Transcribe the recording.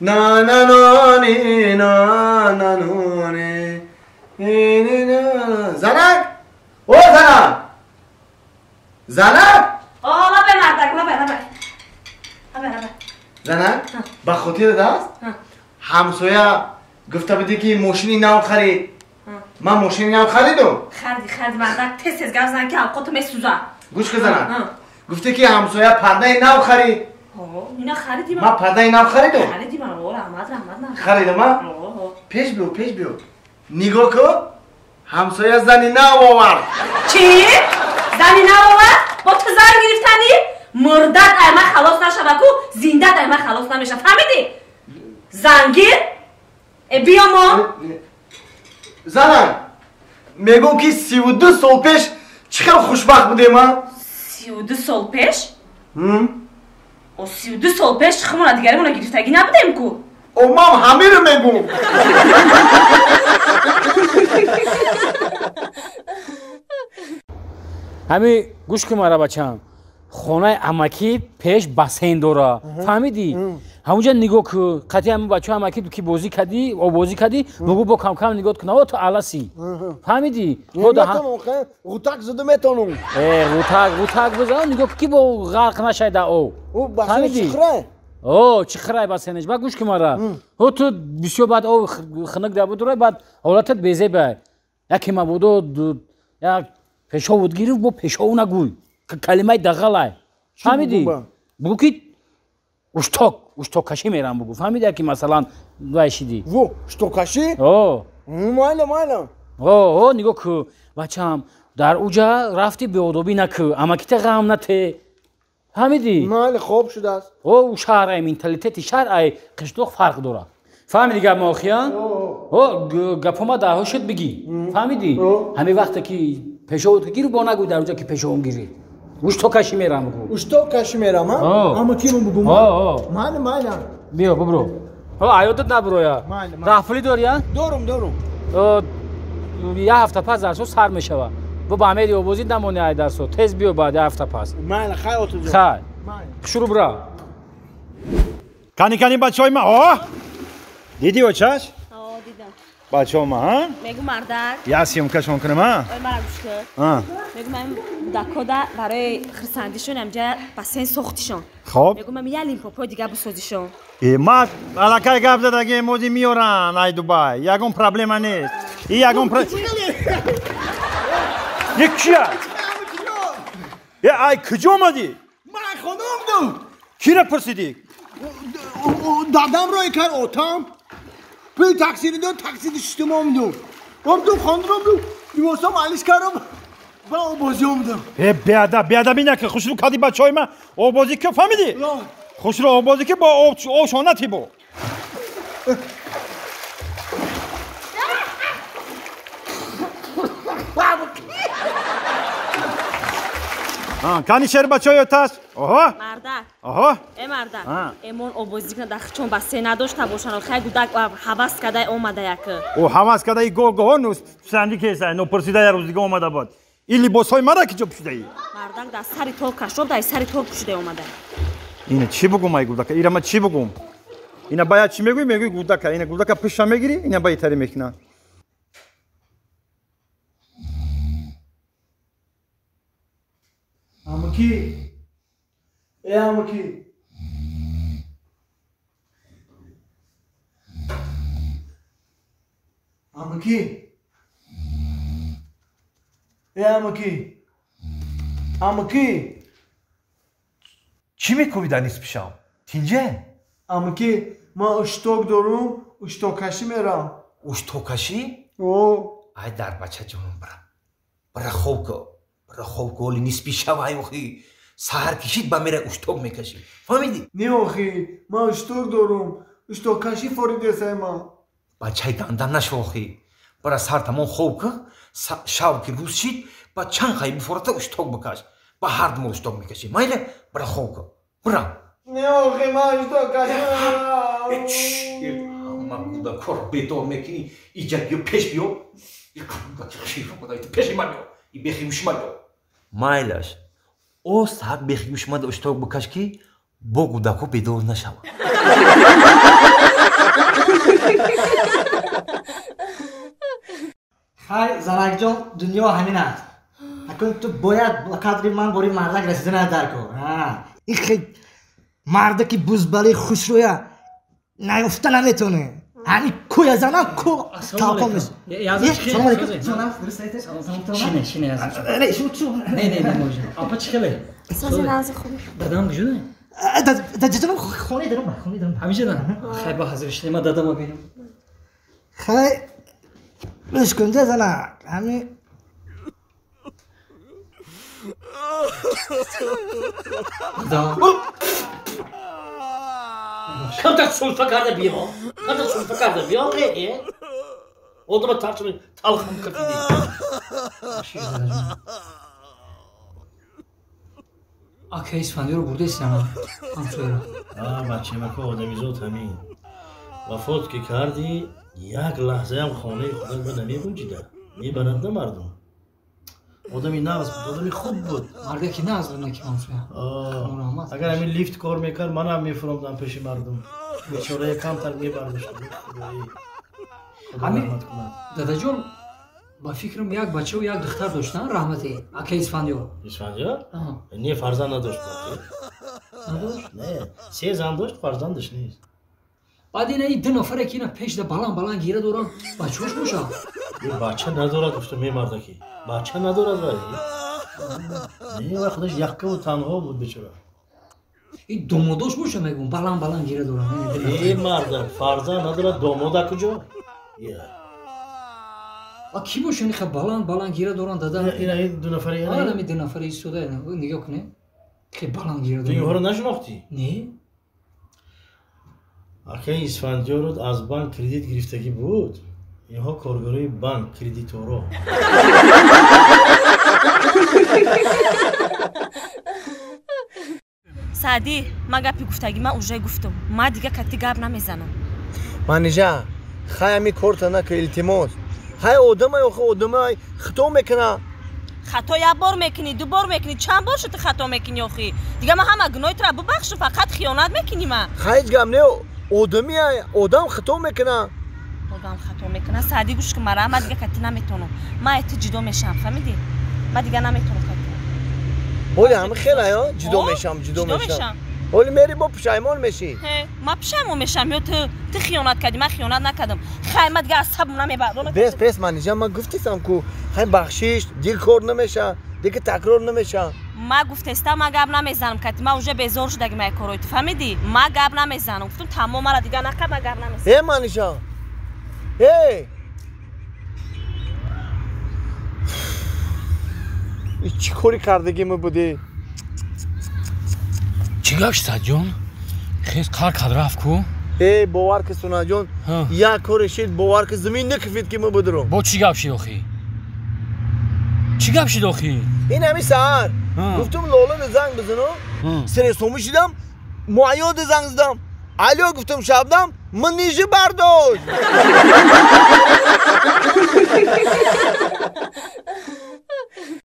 На на на ни на на ну ни ни на. Занак! О, занак! Занак! О, лабай мардак, лабай, лабай. Лабай, лабай. Занак, ба хотират аст? Ҳамсоя гуфта будӣ ки мошини нав харид. Ман мошини нав харидум. Хариди, хариди мардак, тез-тез гап зан ки авқоту месӯзад. Гӯш кун занак. Гуфтӣ ки ҳамсоя пардаи нав харид. Ина хариди ман. Ман пардаи нав харидум. Хариди ман. О, раҳмат, раҳмат ман. Харидам, а? Пеш биё, пеш биё. Нигоҳ кун, ҳамсоя зани нав овард. Чӣ? Зани нав овард? Бо ту зан гирифтанӣ? Мурдат ай ман халос нашава ку, зиндат ай ман халос намешава. Фаҳмидӣ? Зангир? Э, биё мо. Занам, мегӯм ки 32 сол пеш чӣ хел хушбахт будем, а? 32 сол пеш? О, 32 сол пеш хумона дигаримона гирифтагӣ набудем ку? О, ман ҳамиро мегӯм. Ҳами гӯш кун мара бачам. Хонаи амакӣ пеш бассейн дора. Фаҳмидӣ? Ҳамунҷа нигоҳ кун. Қатъи ҳамин бачаҳо амакӣ ки бозӣ кардӣ, обозӣ кардӣ, бугӯ бо кам-кам нигоҳ кун. О, ту аласӣ. Фаҳмидӣ? Ғутак зуда метонум. Э, ғутак, ғутак бизан, нигоҳ кун ки бо ғарқ нашай дар об. Фаҳмидӣ? О, чӣ хирай бассейнаш. Баъд гӯш кун мара. Ҳо, ту бисёр баъд об хунук дар будурай, баъд ҳолатат безебай. Яке мабодо як пешовуд гирифт, бо пешову нагӯй. Калимаи дағалай. Фаҳмидӣ? Бугӯ ки ушток, уштоккашӣ мерам бугӯ. Фаҳмидӣ ки масалан вай шидӣ? Во, уштоккашӣ? О. Майла, майла. О, о, нигоҳ кун, бачам, дар уҷа рафти беодобӣ накун, амакита ғам нате. Фаҳмидӣ? Майла, хоб шудааст. О, у шаҳр ай, менталитети шаҳр ай, қишлоқ фарқ дорад. Фаҳмидӣ гап моохия? О, гапома дар ҳошет бигӣ. Фаҳмидӣ? Ҳамин вақте ки пешовут гирифт, бо нагӯй дар уҷа ки пешовум гирифт. Уштоккашӣ мерам бугӯ. Уштоккашӣ мерам, а? Амакимон бугӯ. Майла, майла. Биё, бубро. О, аёдат набуроя. Раҳпулӣ дорӣ, а? Дорум, дорум. Як ҳафта пас дарсҳо сар мешавад. Бо ба амеди обозӣ намонӣ ай дарсҳо. Тез биё баъд як ҳафта пас. Майла, хай отуҷон. Хай. Шурӯъ бира. Кани, кани бачаҳои ма, о? Дидӣ очаш? О, дидам. Бачаҳо ма, ҳа? Мегӯ мардак. Як съёмкашон кунам, а? Ой, мара гӯш кун. Мегӯ ман кӯдакода барои хурсандишон ҳамҷа бассейн сохтишон. Хоб. Мегӯ ман як лимпопои дига бисозишон. Э, ма аллакай гап задаги мози меоран ай Дубай. Ягон проблема нест. И ягон Е кия? Е, ай куҷо омадӣ? Ман хона омадам. Кира пурсидӣ? Дадам рой кард, отам. Пули таксиро дод, таксиро шиштум омадам. Омадам, хонро омадам, либосам алиш кардам ва обозӣ омадам. Э, беадаб, беадабӣ накун. Хушрӯ кардӣ бачаҳои ман. Обозӣ ки фаҳмидӣ? Хушрӯ обозӣ ки бо обшона тибо. Кани шер бачаҳои оташ? Оҳо. Мардак. Оҳо. Э, мардак. Эмон обозӣ кунад, дар чон бассейн надошта бошанд. Хай гудак ҳавас кадай омада як. О, ҳавас кадай гоҳ-гоҳ ну санди кесай, ну пурсида як рӯз дига омада буд. Ин либосҳои мара ки ҷо пӯшидаӣ? Мардак дар сари тор кашоб, дар сари тор пӯшида омада. Ина чӣ бугум ай гудака? Ира ма чӣ бугум? Ина баяд чӣ мегӯӣ? Мегӯӣ гудака. Ина гудака пиша мегирӣ, ина ба итари мекунад. Амаки, э амаки. Амаки. Э амаки. Амаки. Чӣ мекунӣ дар нисфи шаб? Тинҷе? Амаки, ман ушток дорум, уштоккашӣ мерам. Уштоккашӣ? О. Ай дар бача ҷонам бира. Бира хоб кун. Бира хоб кун, ҳоли нисфи шаб ай охи. Саҳар кишид ба мера ушток мекашӣ. Фаҳмидӣ? Не охи, ман ушток дорум. Уштоккашӣ форидесай ман. Бачаи ганда нашо охи. Бира сар тамом хоб кун, шаб ки рӯз шид, ба чанд хай бифората ушток бикаш. Ба ҳар ду мо ушток мекашӣ. Майла, бира хоб кун. Бира. Не охи, ман уштоккашӣ мерам. Ман кӯдакҳоро бедор мекунӣ, иҷа биё, пеш биё. Пеши ман биё. И бехиюши ман биё. Майлаш, о саат бехиюши ман ушток бикаш ки бо кӯдакҳо бедор нашаванд. Занакҷон, дунё ҳамин аст. Акун ту бояд ба қадри ман бори мардак расиданат дар кор. Ин хел мардаки бузбалии хушрӯя наёфта наметавонӣ. Ҳамин кӯя занам ку талқон мешавад. Салом алейкум. Шине, шине. Не, не, не, можем. Апа чӣ хеле? Сози нағзи хуб. Дадам куҷо? Дадаҷонам хонаи даром, хонаи даром. Ҳамиҷа дан? Хай ба ҳазир шине, ман дадама бинам. Хай гӯш кун ҷа занак, ҳамин камтар сулфа карда биё, камтар сулфа карда биё, одама тарчуни талхам кардиди. Ака Исфандиёро бурдесиам ҳамсояро. Бачамако одамизод ҳамин. Вафот ки кардӣ, як лаҳзаям хонаи худат ба намегунҷида. Мебарад на мардум. Одами нағз буд, одами хуб буд. Мардаки нағз буд наки ҳамсоя. Агар ҳамин лифт кор мекард, манам мефуромдам пеши мардум. Бечорая камтар мебардошт. Ҳамин дадаҷон, ба фикрам як бачаву як духтар доштан, раҳмати ака Исфандиёр. Исфандиёр? Не, фарзанд надошт. Надошт? Не, се зан дошт, фарзандаш нест. Баъд ина ин ду нафаре ки ина пешда баланд баланд гира доранд, бачаҳош бошад? Бача надорад, гуфта мемардаки. Бача надорад вай. Не, вай худаш яккаву танҳо буд бечора. Ин домодош боша мегӯм, баланд баланд гира доранд. Э мардак, фарзанд надорад, домода куҷо? А ки боша ин ха баланд баланд гира доранд дада? Ина ин ду нафари? Ана ами ду нафари истода, нигоҳ кунед. Хе баланд гира доранд. Ту инҳоро нашинохтӣ? Не. Акаи Исфандиёро аз банк кредит гирифтагӣ буд. Инҳо коргарои банк, кредиторо. Саъдӣ, ман гапи гуфтагӣ ман уже гуфтам. Ман дига кати гап намезанам. Манижа, хай ҳами корта нака, илтимос. Хай одамай, охи одамай хито мекуна. Хато як бор мекунӣ, ду бор мекунӣ, чанд бор шуд ту хато мекунӣ охи? Дига ман ҳама гуноҳи тура бубахшу, фақат хиёнат мекунӣ ман. Хай ҳеҷ гап не, одами одам хито мекуна. Одам хато мекуна. Саъдӣ, гӯш кун мара, ман дига кати наметавонам. Ман ай ту ҷудо мешавам, фаҳмидӣ? Ман дига наметавонам кати. Ҳоли ҳама хеле ҷудо мешавам, ҷудо мешавам. Ҳоли мери бо пушаймон мешӣ. Ман пушаймон мешавам ё ту хиёнат кардӣ, ман хиёнат накардам. Хай ман дига асабам намебардорам. Бес, бес, Манижа, ман гуфтистам ку хай бахшиш, дил кор намеша, дига такрор намеша. Ман гуфтестам, ман гап намезанам кати, ман уже безор шудагӣ ман корои ту, фаҳмидӣ? Ман гап намезанам. Гуфтам тамом, мара дига нақа, ман гап намезанам. Э Манижа. Э! Ин чӣ кори кардагӣ мо будӣ? Чӣ гап шуд, Саъдҷон? Хез қар кард рафт ку? Э, бовар ки Сунаҷон, як коре шид, бовар ки замин накифид ки мо будурум. Бо чӣ гап шид охи? Чӣ гап шид охи? Ин ҳами саҳар. Гуфтум Лолада занг бизанам, сресомӣ шидам, Муайёда занг задам. Алё гуфтум Шабнам, манижи бардошт.